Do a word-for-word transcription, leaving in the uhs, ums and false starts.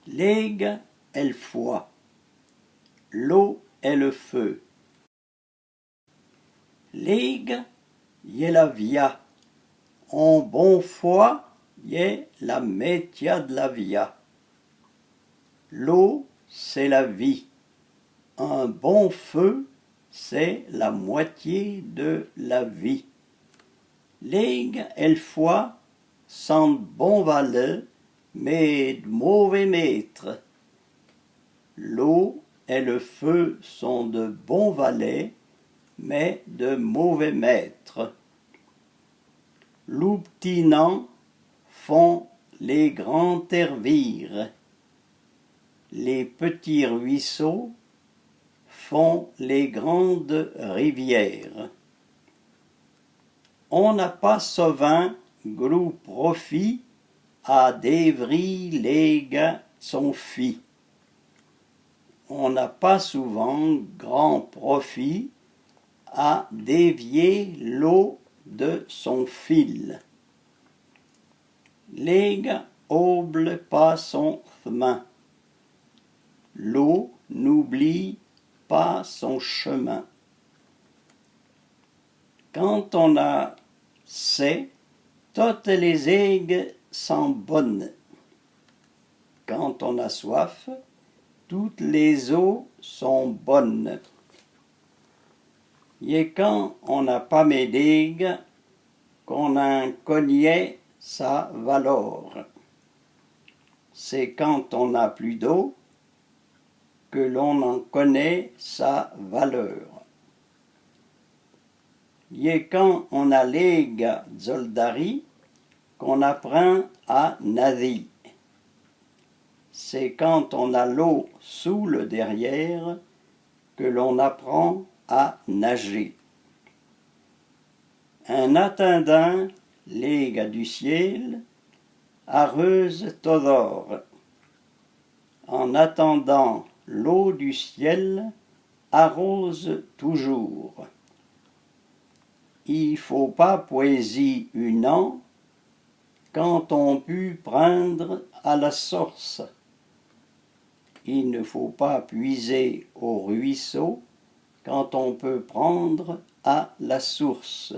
L'éga è l'foa. L'eau et le feu. L'éga y è la via. On bon foa y è la métia de la via. L'eau, c'est la vie. Un bon feu, c'est la moitié de la vie. L'éga è l'foa son d'bon valè, mé d'mové métre. L'eau et le feu sont de bons valets, mais de mauvais maîtres. Lou pti nan fon lé gran tèrvire. Les petits ruisseaux font les grandes rivières. On n'a pas sovin grou profi a dévri l'éga d'son fi. On n'a pas souvent grand profit à dévier l'eau de son fil. L'éga oble pa son thmin. L'eau n'oublie pas son chemin. Quand on a sè, totes les égues sont bonnes. Quand on a soif, toutes les eaux sont bonnes. Y è kan on n'a pa mé d'éga k'on in konyè sa valor. C'est quand on n'a plus d'eau que l'on en connaît sa valeur. Y è kan on a l'éga dzol dari k'on aprind a nadì. C'est quand on a l'eau sous le derrière que l'on apprend à nager. In atindin l'éga du syèl, arreuse tozhor. En attendant l'eau du ciel, arrose toujours. I fô pa pouézi u nan kan on pu prindre a la sorse. Il ne faut pas puiser au ruisseau quand on peut prendre à la source.